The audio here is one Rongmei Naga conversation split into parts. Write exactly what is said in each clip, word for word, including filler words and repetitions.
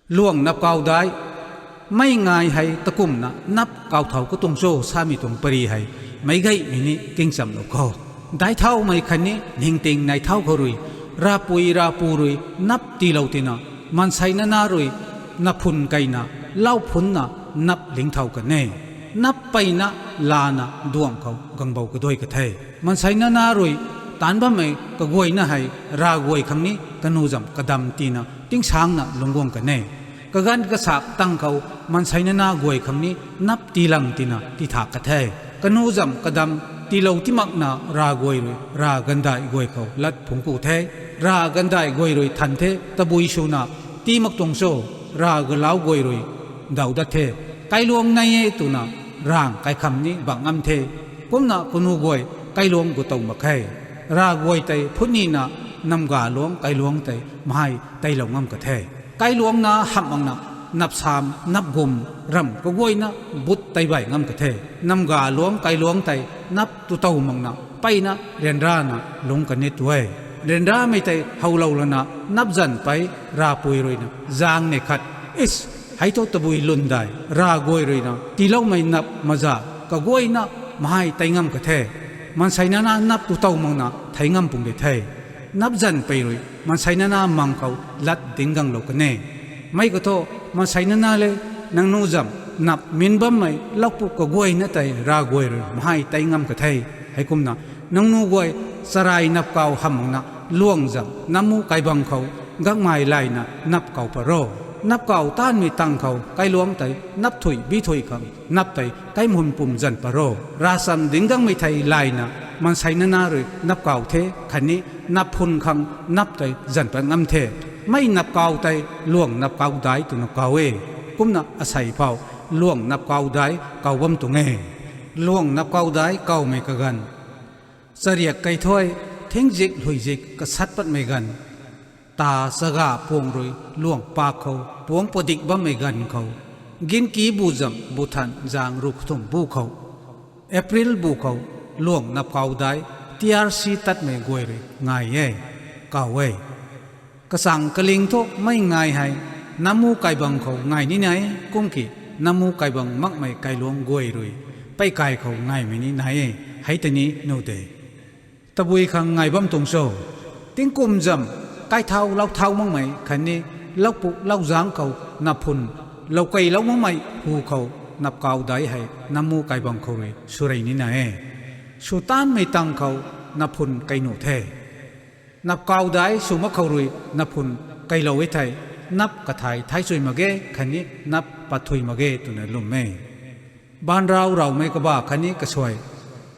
Luang napkau dai, mei ngai hei takumna nap kau thau katuang cho samei tuang pary hei, meic gaymei ni tingchamlou khou, daic thaumei khatni ningting nai thau khou rui, ravpui ravpu rui nap tiilou tina, maansei nana rui naphun keyna, lau phunna nap ling thau kan e. Nap peyna lana duang khou gangbou kadui ka the. Maansei nana rui taanc bammei kaguayna hei Ravguay khang ni kanu zam kadam tina tingsangna lungc guang kan e. Kaganv kasak tang khou maansei nana guay khang ni nap tiilang tina titha ka the. Kanu zam kadam tiilou timakna Ravguay rui Rav Gaanvdaih guay khou lat phungc ku the. Rav Gaanvdaih guay rui than the, tabui swna tii mak tuang cho, Rav Galau guay rui daw dat the. Kailuang nai e twna rang kaikham ni bang ngam the. Kumna kanu guay kailuang gu tow mak khe. Ravguay tei phutnina Namgaluang kailuang tei mahai teilou ngam ka the. Kailuang na hamh makna napsam napgum ramh kaguayna but tei bay ngam ka the. Namgaluang kailuang tei nap tu tow makna peyna ryanrana lungc kan e tu e. Ryanramei tei howlou lana nap zan pey Ravpui ruina zaeng nei khat, is, hei thu tabui lwn dai, Ravguay ruina tiiloumei nap maza kaguayna mahai tei ngam ka the. Maansei nana nap tu tow makna thei ngam pung de the. Nap zan pey rui maansei nana mang khou lat ding ganglou kan e. Mei khou thu maansei nana le nangniw zam nap min bammei laupuk kaguayna tei Ravguay rui mahai tei ngam ka the. Heikumna nangniw guay charai napkau hamh makna luang zam namu kaibang khou gakmei layna napkau pat ro. Napkau taanvmei tang khou kailuang tei nap thuy bi thuy khang nap tei kaimun pum zan pat ro. Ravcham ding gangmei thei layna maansei nana rui napkau the khatni naphun khang nap tei zan pat ngam the. Mei napkau tei luang napkau dai twna kau e. Kumna asei phou luang napkau dai kau bam tuang e. Luang napkau dai kawmei kaganv, chariak kei thuy, thingzik lhuizik kasat patmei ganv, ta chaga puang rui luang pak khou puangc padik bammei ganv khou, ginki bu zam bu than zaeng ru kathumh bu khou, April bu khou luang napkau dai tiar si tatmei guay rui ngai e, kau e. Kachang kaling thu mei ngai hei namu kaibang khou ngai ni nai, kum ki namu kaibang makmei kailuang guay rui peikai khou ngaimei ni nai e, hei tei ni nuh de. Tabui khang ngai bam tuang cho? Tingkum zam kaithau lau thau makmei khatni laupuk lauzaeng khou naphun loukeilou makmei hu khou napkau dai hei namu kaibang khou rui swrei ni nai e. Swtaanmei tang khou naphun kei nuh the. Napkau dai sw mak khou rui naphun keilou e thei, nap kathai thai chui mak ge khatni nap pat thuy mak ge twna lwm e. Baanrau rawmei kaba khatni kasuai,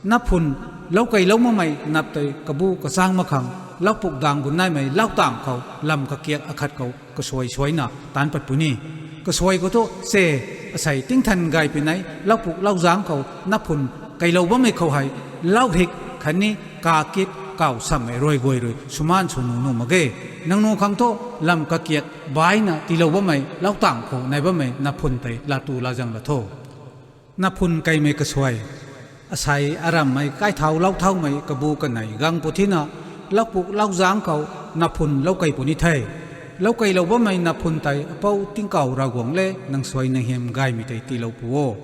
naphun loukeilou makmei nap tei kabu kachang mak khang laupuk dang bu naimei lautang khou lam kakiak akhat khou kasuai suaina taanc pat puni. Kasuai khou thu se, asei tingthan gay pinei laupuk lauzaeng khou naphun keilou bammei khou hei, lau hik khatni kakit kaw sammei ruai guay rui swmaan sw nuh nuh mak ge. Nangniw khang thu lam kakiak baina tiilou bammei lautang khou nai bammei naphun tei laa tu laa zang la tho. Naphun keimei kasuai, asei arammei kaithau lau thaumei kabu kanei gang pu thina, laupuk lauzaeng khou naphun loukei puni the. Loukeilou bammei naphun tei apou tingkauh Ravguangc le nang suai nang hiam gaymei tei tiilou pu o.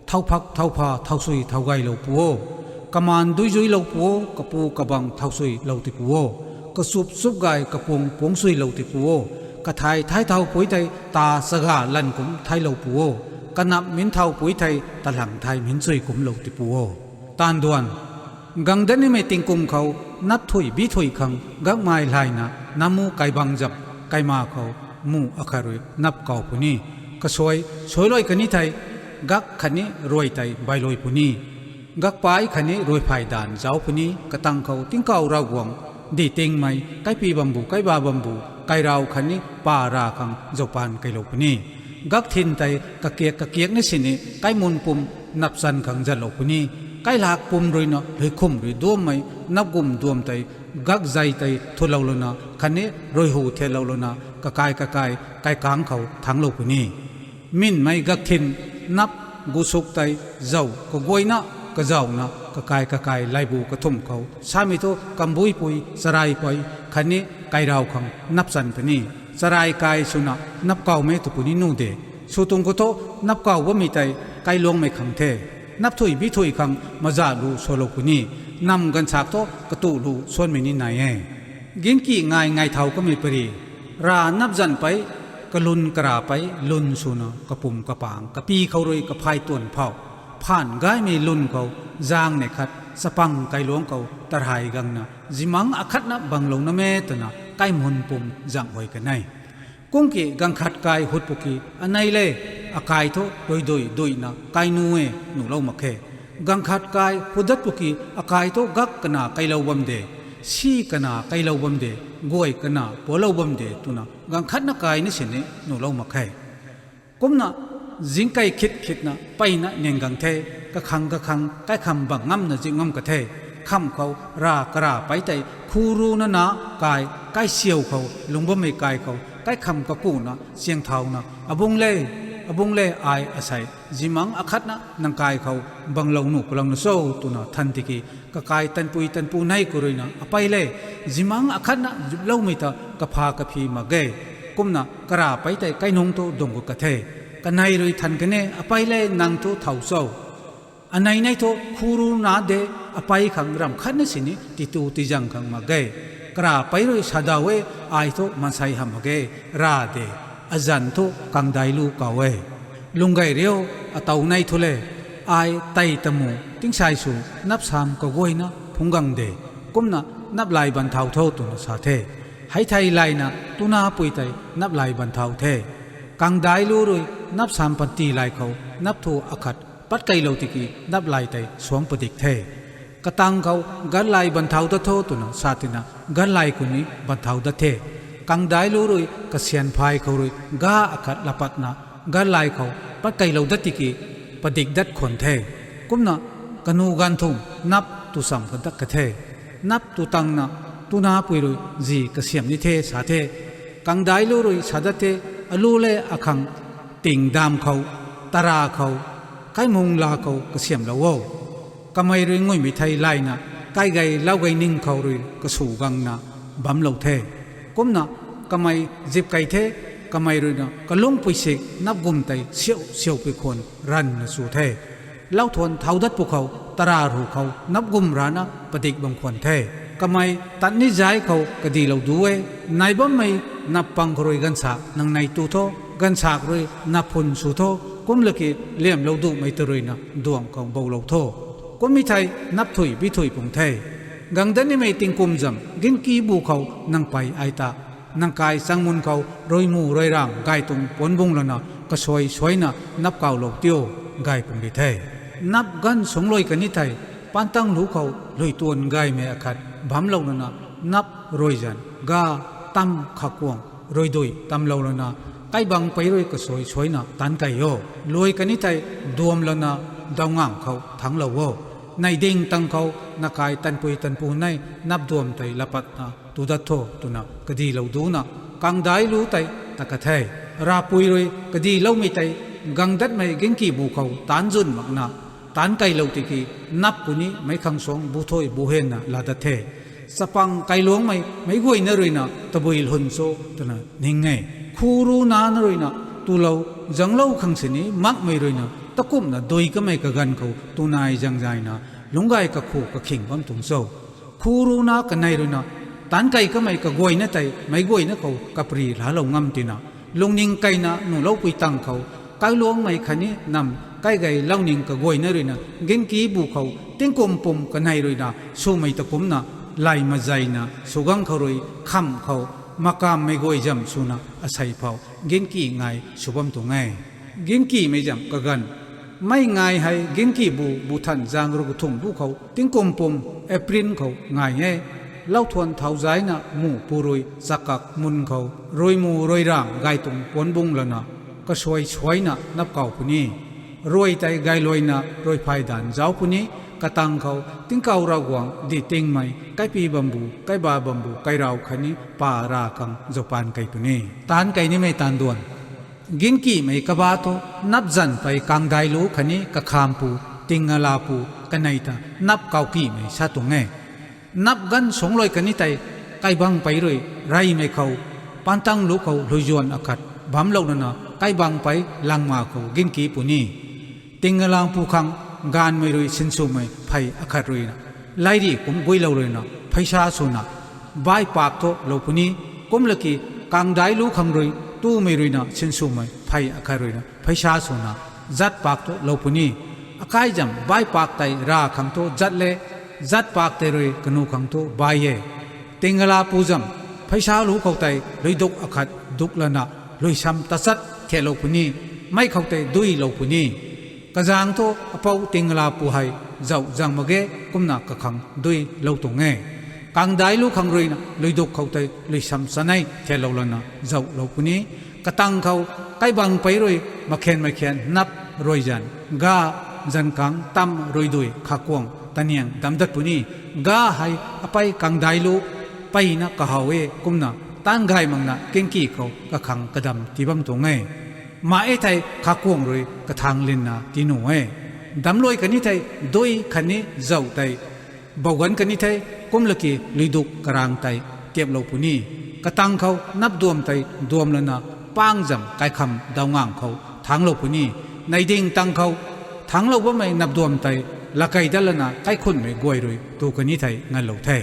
Thau phak thau pha thau sui thau gaylou pu o. Kamaan dui zuilou pu o, kapu kabang thau suilou ti pu o. Kachup chup gay kapuang puang suilou ti pu o. Kathai thai thau pui tei ta chaga lan kumc thailou pu o. Kanap min thau pui tei talhang thai min chui kumclou ti pu o. Taanv duan, gang dat nimei tingkum khou nap thuy bi thuy khang gakmei layna namu kaibang zam kaima khou muh akhat rui nap kau puni. Kasuai, suailuai kani thei gak khatni ruai tei bailuai puni. Gakpei khatni ruai phay daanv zauc puni, katang khou tingkauh Ravguangc di tingmei, kaipi bambu, kaiba bambu, kairau khatni pa ra khang zoupaan keilou puni. Gak thin tei kakiak kakiak ni sini kaimun pum napchan khang zatlou puni. Kailak pum ruina luikhum rui duammei napgum duam tei gak zei tei thulou lana khatni ruihu thiatlou lana kakai kakai kaikhang khou thangclou puni. Minmei gak thin nap gusuk tei zauh kaguayna kazauhna kakai kakai laibu kathumh khou samei thu kambuipui, charaipui khatni kairau khang napchan puni. Charai kai swna napkawmei tw puni nuh de. Sw tuang khou thu napkaw bammei tei kailuangmei khang the. Napthui bithui khang maza lu sualou puni. Nam ganvchak thu katuh lu suanmei ni nai e. Ginki ngai ngai thau kamei pari. Ra napzanc pei, kalun kara pei lun swna kapum kapang kapi khou rui kaphay tuan phou phaan gaymei lun khou, zaeng neih khat chapang kailuangc khou tarhai gangna zimangc akhatna banglou nam e twna kaimun pum zang huay kan e. Kum ki ganv khat kai hut pwki anei le, akai thu ruidui duina kai nu e nuhlou mak khe. Ganv khat kai hut dat pwki akai thu gak kana kailou bam de, si kana kailou bam de, guay kana pualou bam de twna ganv khatna kai ni sini nuhlou mak khe. Kumna zingkei khit khitna peyna nian gang the, kakhang kakhang kaikham bang ngamna zip ngam ka the. Khamh khou ra kara pei tei khuruna na kai, kaisiau khou lungc bammei kai khou kaikham kakuna chiang thauna, Abung le, abung le, ai asei zimangc akhatna nang kai khou banglou nuh palangna cho twna than tiki, kakai tanpui tanpu nei khou ruina, Apei le, zimangc akhatna ziploumei ta kapha kaphi mak ge. Kumna kara pei tei kainung thu dungc gu ka the. Kanei rui than kan e, Apei le, nang thu thau cho? Anei nei thu khuruna de, apei khang ramh khatna sini titu tizang khang mak ge. Kara pei rui sa daw e, Ai thu maansei hamh mak ge, ra de. Azanc thu kangdaic lu kaw e. Lung gay riu, ataw nei thu le, ai tei tamu tingsai sw napsam kaguayna phungc gang de. Kumna naplay ban thau tho twna sa the. Hei thei layna tunapui tei naplay ban thau the. Kangdaic lu rui napsam panty lay khou nap thu akhat pat keylou tiki naplay tei suangc padik the. Katang khou gatlay ban thau dat tho twna sa tina gatlay khou ni ban thau dat the. Kangdaic lu rui kasian phay khou rui ga akhat lapatna gatlay khou pat keylou dat tiki padik dat khwan the. Kumna kanu ganv thumh nap tu cham ka dat ka the. Nap tu tangna tunapui rui zi kasiamh ni the sa the. Kangdaic lu rui sa dat the, alu le akhang ting dam khou, tara khou, kaimung la khou kasiamhlou o. Kamei rui nguimei thei layna, kai gei lau gei ning khou rui kasw gangna bamlou the. Kumna kamei zip kei the, kamei ruina kalungpui sik napgum tei siau siaupui khwan ranvna sw the. Lauthuan thau dat pwkhou, tara ruh khou napgum rana padik bam khwan the. Kamei tat ni zai khou kadilou du e, nai bammei nap pang khou rui ganvsak nang nei tu tho, ganvsak rui nap phun sw tho, kum laki liamlou duhmei ta ruina duang khou boulou tho. Kummei thei napthui bithui pung the. Gang dat nimei tingkum zam ginki bu khou nang pei ai ta, nang kai chang mun khou ruimu ruiram gay tuang puanc bung lana kasuai suaina nap kawlou tiu, gay pung di the. Nap ganv sungcluai kani thei, pantang lu khou lui tuan gaymei akhat bamlou lana, nap ruai zan ga tam khakuang ruidui tamlou lana, kaibang pei rui kasuai suaina taanc kei o. Luai kani thei duam lana dawngamv khou thanglou o. Neih ding tang khou nakai tanpui tanpu nei nap duam tei lapatna tu dat tho twna kadilou duna, kangdaic lu tei ta ka the. Rapui rui kadiloumei tei gang datmei ginki bu khou taanc zwn makna, taanc keylou tiki nap kuni meic khang suang bu thui bu henna la dat the. Chapang kailuangmei meic guayna ruina tabui lhun cho twna ning e. Khuruna na ruina tulou, zanglou khang sini makmei ruina takumna dui kamei kaganv khou tunai zangzaina lungc gay kakhu kakhing bam tuang cho. Khuruna kanei ruina taanc kei kamei kaguayna tei meic guayna khou kapri laalou ngam tina, lungning keina nuhloupui tang khou, kailuangmei khatni nam kai gei launing kaguayna ruina ginki bu khou tingkum pum kanei ruina swmei ta kumcna, lay mazayna sw gang khou rui khamh khou makammei guay zam swna asei phou ginki ngai sw bam tuang e. Ginkimei zam kaganv. Mei ngai hei ginki bu bu than zaeng ruh kathumh bu khou tingkum pum April khou ngai e. Lauthuan thau zaina muh pu rui chakak mun khou ruimu ruiram gay tuang puanc bung lana kasuai suaina nap kaw puni. Ruai tei gayluaina ruai phay danc zauc puni, katang khou tingkauh Ravguangc di tingmei kaipi bambu, kaiba bambu, kairau khatni pa ra khang zaupan kei puni. Taanc kei nimei taanv duan. Ginkimei kaba thu nap zanc pei kangdaic lu khatni kakhampu, ting ala pu, kanei ta nap kawkimei sa tuang e. Nap ganv sungcluai kani tei kaibang pei rui reymei khou Pantang lu khou luizuan akhat bamclou lana kaibangpei langma khou ginki puni. Tingalapu khang gaanvmei rui sinswmei phey akhat ruina, lairi kum guilou ruina pheisa swna baipaak thu lou puni. Kumlaki kangdaic lu khang rui tumei ruina sinswmei phey akhat ruina pheisa swna zatpaak thu lou puni. Akaizam baipaak tei rav khang thu zat le, zatpaak tei rui kanu khang thu bai e. Tingalapu zam pheisa lu khou tei luiduk akhat duk lana luisam tachat thiatlou puni. Mei khou tei duilou puni. Kazang thu apou tingalapu hei zauh zang mak ge, kumna kakhang duilou tuang e. Kangdaic lu khang ruina luiduk khou tei luisam chanei thiatlou lana zauhlou puni. Katang khou kaibangpei rui makhian makhian nap ruai zan ga, zankang tam ruidui khakuang taniang dam dat puni. Ga hei apei kangdaic lu peyna kahaw e, kumna taanc gay makna ginki khou kakhang kadam tii bam tuang e. Ma e thei khakuang rui kathang linna tii nuh e. Damluai kani thei dui khatni zauh tei bouganv kani the. Kumlaki luiduk karang tei tiaplou puni. Katang khou napduam tei duam lana pang zam kaikham dawngang khou thangclou puni. Neih ding tang khou thangclou bammei napduam tei lakei dat lana kaikhunmei guay rui tu kani thei nganlou the.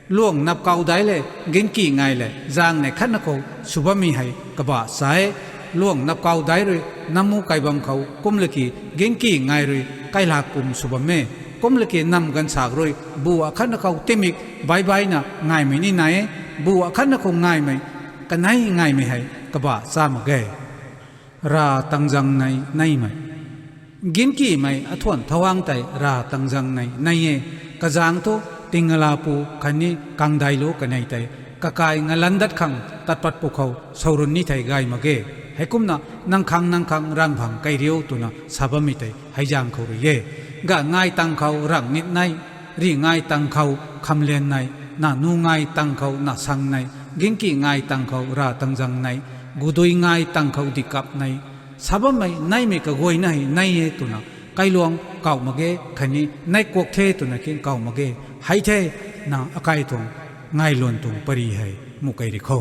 Luang napkau daic le ginki ngai le zaeng neih khatna khou sw bammei hei kabah sa e. Luang napkau daic rui namu kai bam khou kumlaki ginki ngai rui kailak pum sw bam e. Kumlaki nam ganvsaekc rui bu akhatna khou timik baibaina ngaimei ni nai e. Bu akhatna khou ngaimei, kanei ngaimei hei kabah cha mak ge. Rav tangzang nei neimei. Ginkimei athuan thowang tei rav tangzang nei nei e. Kazang thu tingalapu khatni kangdaic lu kanei tei kakai ngalan dat khang tat pat pwkhou sawrun ni thei gay mak ge. Heikumna nang khang nang khang rang bang kei riu twna sa bammei tei hei zaeng khou rui e. Ga ngai tang khou rang nit nei, ri ngai tang khou khamlian nei, na nu ngai tang khou na sang nei, ginki ngai tang khou rav tangzang nei, gudui ngai tang khou dikap nei, sa bammei neimei kaguayna hei nei e twna kailuang kauh mak ge, khatni nei kuak the twna kin kauh mak ge. Hei the, na akai tuang ngailuan tuang pary hei muh kei ri kho.